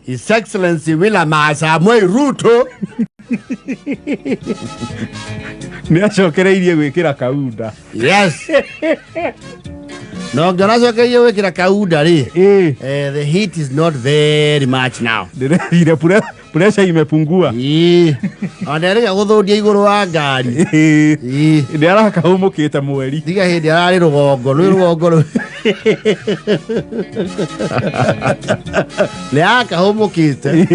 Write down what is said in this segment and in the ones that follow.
His Excellency William Samoei Ruto. Nä acokereirie gwä kä ra kaunda. Yes, no ngĩona acokereirie gwĩkĩra kaunda rĩ. Ä. The heat is not very much now. Ndä rethire pressure imepungua. Ĩĩ. Ona erĩga gũthũndia igũrũ wa ngari. Ĩĩ. Nä arakahå kä te mweri. Tiga hĩndĩ ararĩ rũgongo rwĩ rũgongo rũ nĩ akahũmũkĩte.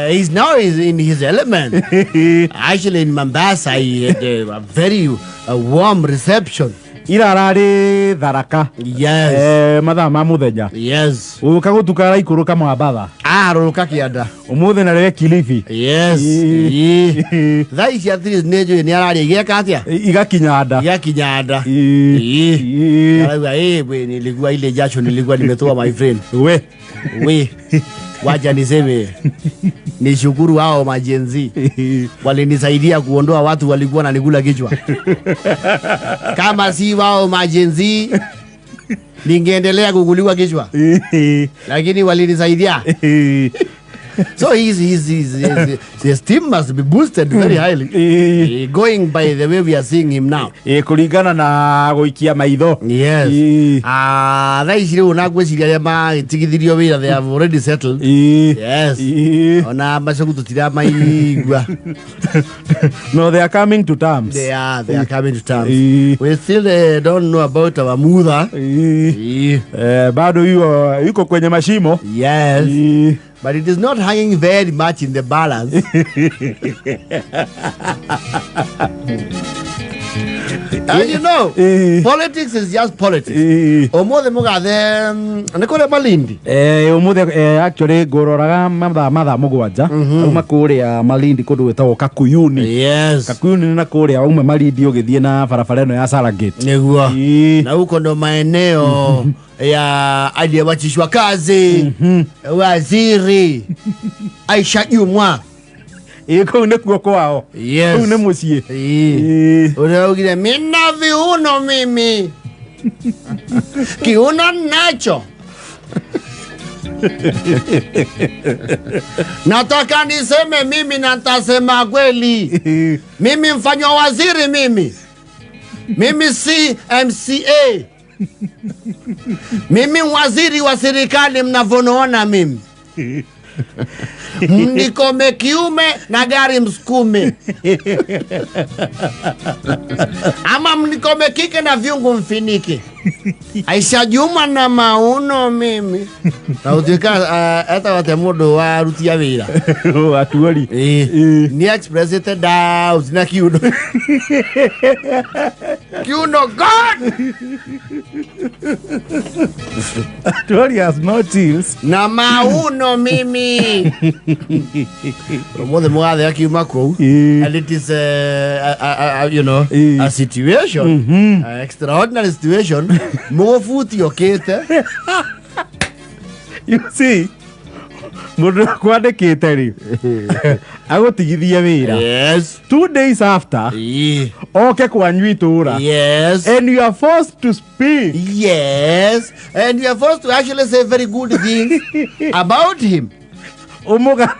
He's now is in his element. Actually, in Mombasa he had a very warm reception. Ira ararä tharaka. Yes. Mathaa ma må thenya. Yes. Gå ka gå tuka araikå rå ka mwambatha. Arũrũka kĩanda. Å må thä narä Kilifi. Yes. Ĩĩ. Ĩĩ. Thaa ici at least nĩ njũĩ nĩ araria igeka atĩa. Igakinya nda. Igakinya nda. Ĩĩ. Ĩĩ. Ĩĩ. Arauga ĩ we nilikuwa ile jasho nilikuwa nimetoa, my friend. We. We wacha niseme ni shukuru hao ma-Gen Z walinisaidia kuondoa watu walikuwa nanikula kichwa. Kama si wao ma-Gen Z ningeendelea kukuliwa kichwa, lakini walinisaidia. So his team must be boosted very highly. Going by the way we are seeing him now. Kå ringana na gå ikia maitho. Yes. Ĩĩ. Ah, thaa ici rĩu na ngwĩciria arĩa magĩtigithirio wĩra, they have already settled. Ĩĩ. Yes. Ĩĩ. Ona macogu tũtiramaigua. No, they are coming to terms. They are coming to terms. Ĩĩ. We still don't know about our mother. Ĩĩ. Ĩĩ. Bado yuko kwenye mashimo. Yes. Ĩĩ. But it is not hanging very much in the balance. And Ĩĩ. politics is just politics. Ĩĩ. Ũmũthĩ mũgathe nĩ kũrĩa Malindi. Ũmũthĩ actually ngũroraga mathaa 7 auma kũrĩa Malindi kũndũ gwĩtagwo Kakuyuni. Kakuyuni nĩ na kũrĩa wauma Malindi ũgĩthiĩ na barabara ĩno ya Saragate. Nĩguo. Ĩĩ. Na huko ndo maeneo ya aliyewachishwa kazi waziri Aisha Jumwa. Ĩĩ, kũu nĩkuo kwao. Yes. Kũu nĩ mũciĩ. Ĩĩ. Ĩĩ. Ũrĩa augire mina viuno mimi kiuno nacho nataka niseme mimi na ntasema kweli. Mimi mfanywa waziri, mimi si MCA, mimi waziri wa serikali. Mnavyoona mimi mnikome kiume na gari msukume ama mnikome kike na vyungu mfinike. Aisha Juma na mauno mimi na utuika eta wate mundu warutia wira. Atuori. Ĩĩ. Ni expressete doubt na kiuno kiuno god. Atuori has no chills. Na mauno mimi umuthi mugathe akiuma kuu. Ĩĩ. And it is a Ĩĩ. a situation, a extraordinary situation mugubuti okite. You see, mũndũ kwandĩkĩte rĩ agũtigithie wĩra, 2 days after oke kwanyu itũra and you are forced to speak. Yes, and you are forced to actually say very good things about him. Umuga,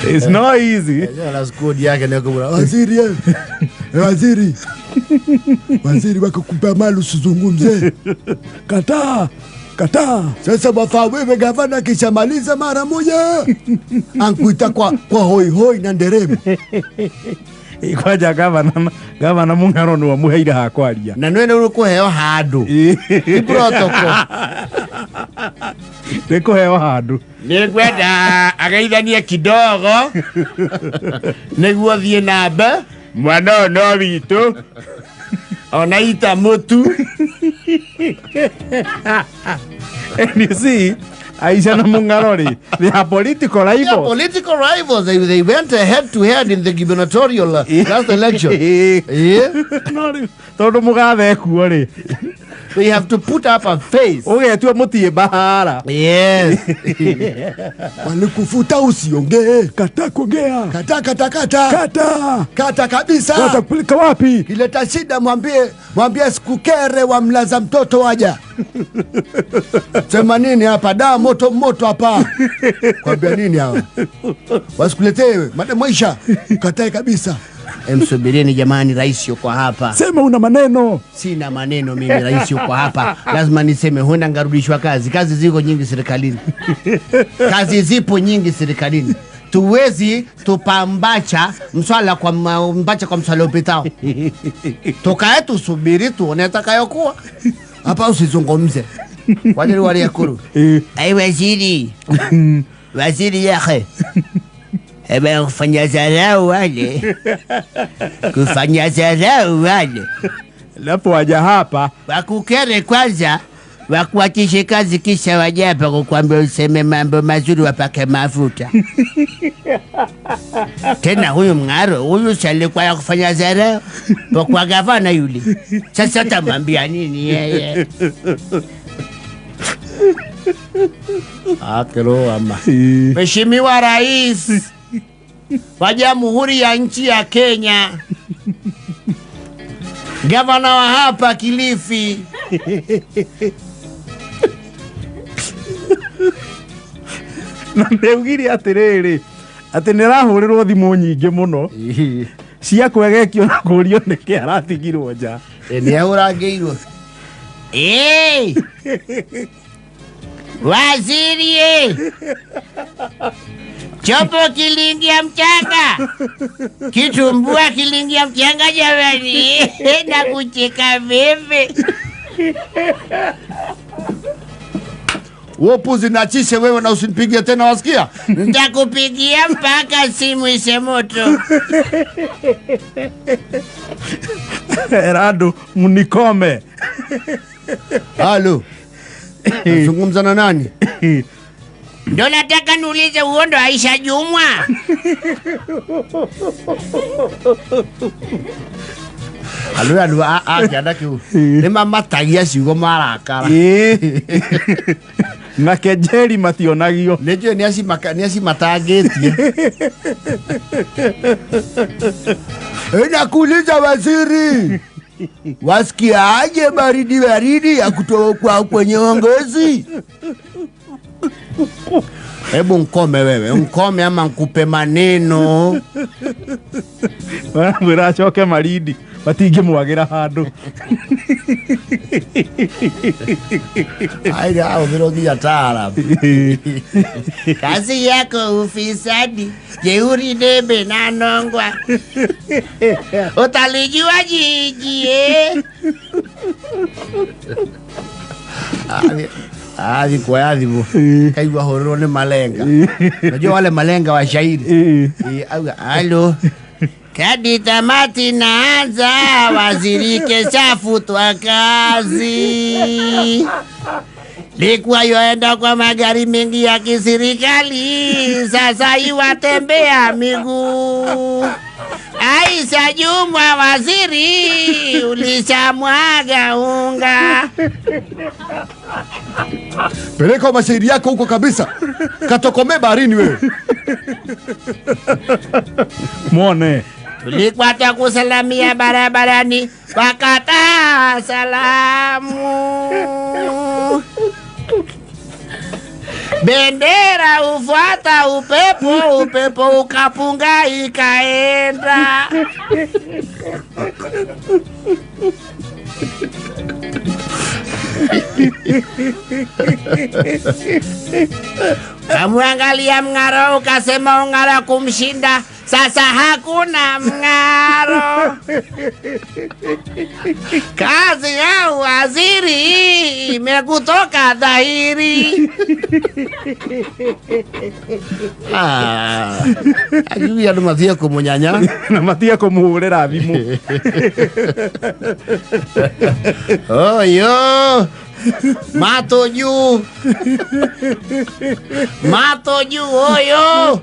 it's not easy. Na squad yake ndio kumura Waziri, waziri, waziri wakikupa mali usizungumze, kataa, kataa. Sasa wafaa wewe gavana kishamaliza mara moja ankuita kwa hoi hoi na nderemo. Kwanja gavana Mung'aro nĩwe mũheire ha kwaria. Na nwe nĩ kũheo handũ. Ti protocol. Nĩ kũheo handũ. Nĩ ngwenda ageithanie kidogo nĩguo thiĩ na mbe mwana ũyũ no witũ ona ita mũtu. And you see, Aisha na Mung'aro rĩ, they are political rivals. Political rivals. They went head to head in the gubernatorial last election. Yeah. No rĩu tondũ mũgathe ekuo rĩ. They have to put up a face. Ũgetua mũtiĩ bahara. Yes. Walikufuta usiongee. Kataa kuongea. Kata kata kata. Kata. Kata kabisa. Watakupeleka wapi? Kileta shida mwambie sikukere wa mlaza mtoto waja. Sema nini hapa? Da moto moto hapa. Kwambia nini hawa? Wasikuletee madam Maisha. Katae kabisa. Msubirini jamani, rais yuko hapa. Sema una maneno. Sina maneno mimi, rais yuko hapa. Lazima niseme, huenda ngarudishwa kazi. Kazi ziko nyingi serikalini. Kazi zipo nyingi serikalini. Tuwezi tupambacha mswala kwa mbacha kwa mswala upitao. Tukae tusubiri tuone atakayokuwa. Hapa usizungumze. Wajiri wali yakuru. Ai waziri. Waziri yake. Ebe kufanya zarau wale. Kufanya zarau wale. Lapo waja hapa. Wakukere kwanza, wakuachishe kazi kisha waje hapa kukwambia useme mambo mazuri wapake mafuta. Tena huyu mng'aro, huyu alikuwa ya kufanya zarau kwa gavana yule. Sasa tamwambia nini yeye? Akero ama. Mheshimiwa Rais wa Jamhuri ya nchi ya Kenya, gavana wa hapa Kilifi, na ndeugire atiriri ati nĩarahũrĩrwo thimũ nyingĩ mũno cia kwegekio na kũrio nĩkĩ aratigirwo nja. Nĩahũrangĩirwo. Waziri, chombo kilingia mchanga, kitumbua kilingia mchanga jamani, na kucheka vipi? Wopuzi nachishe wewe na usinipigie tena, wasikia? Nitakupigia mpaka simu ishe moto. Erado munikome. Halo. Nazungumza na nani? Ndio nataka niulize, uondo Aisha Jumwa? Alo alo a kianda kiu. Ni mamatagia ciugo marakara. Na kejeli mationagio. Nĩnjũĩ nĩacimatangĩtie. Nakuuliza waziri, wasikiaje baridi baridi ya kutoka kwenye uongozi? Hebu nkome wewe, nkome ama nkupe maneno. Mwira acoke marindi, matingĩmwagĩra handũ. Aida hao nginya taarabu. Kazi yako ufisadi, jeuri debe na nongwa. Utalijua jiji eh. Athi kuoya thimũ kaigua hũrĩrwo nĩ malenga. Unajua wale malenga wa shairi. Auga halo. Kadi tamati naanza, waziri keshafutwa kazi. Likuwa yoenda kwa magari mengi ya kisirikali, sasa iwatembea miguu. Aisha Jumwa waziri, ulishamwaga unga. Peleka mashairi yako huko kabisa. Katokome baharini wewe. Mwone. Tulikuwa tukusalamia barabarani, wakataa salamu. Bendera ufuata upepo, upepo ukapunga ikaenda. Kamuangalia mng'aro ukasema ung'aro kumshinda, sasa hakuna mng'aro. Kazi ya waziri imekutoka dhahiri. Ajui andu mathie kumunyanya na mathie kumuhurira thimu. Oyo mato juu, mato juu oyo.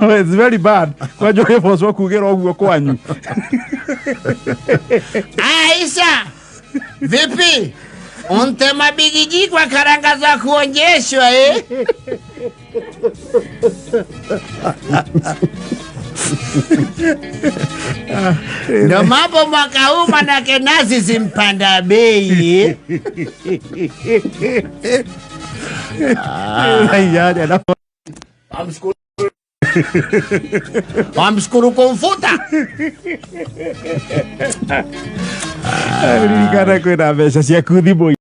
No, it's very bad. Kwanja ũgĩbocwo kugĩra ũguo kwanyu. Aisha, vipi? Untema bigiji kwa karanga za kuonjeshwa eh? Ndo mambo mwaka huu manake nazi zimpanda bei eh? Wamshukuru kumfuta. Ririkana kwĩna mbeca ciaku thimũ.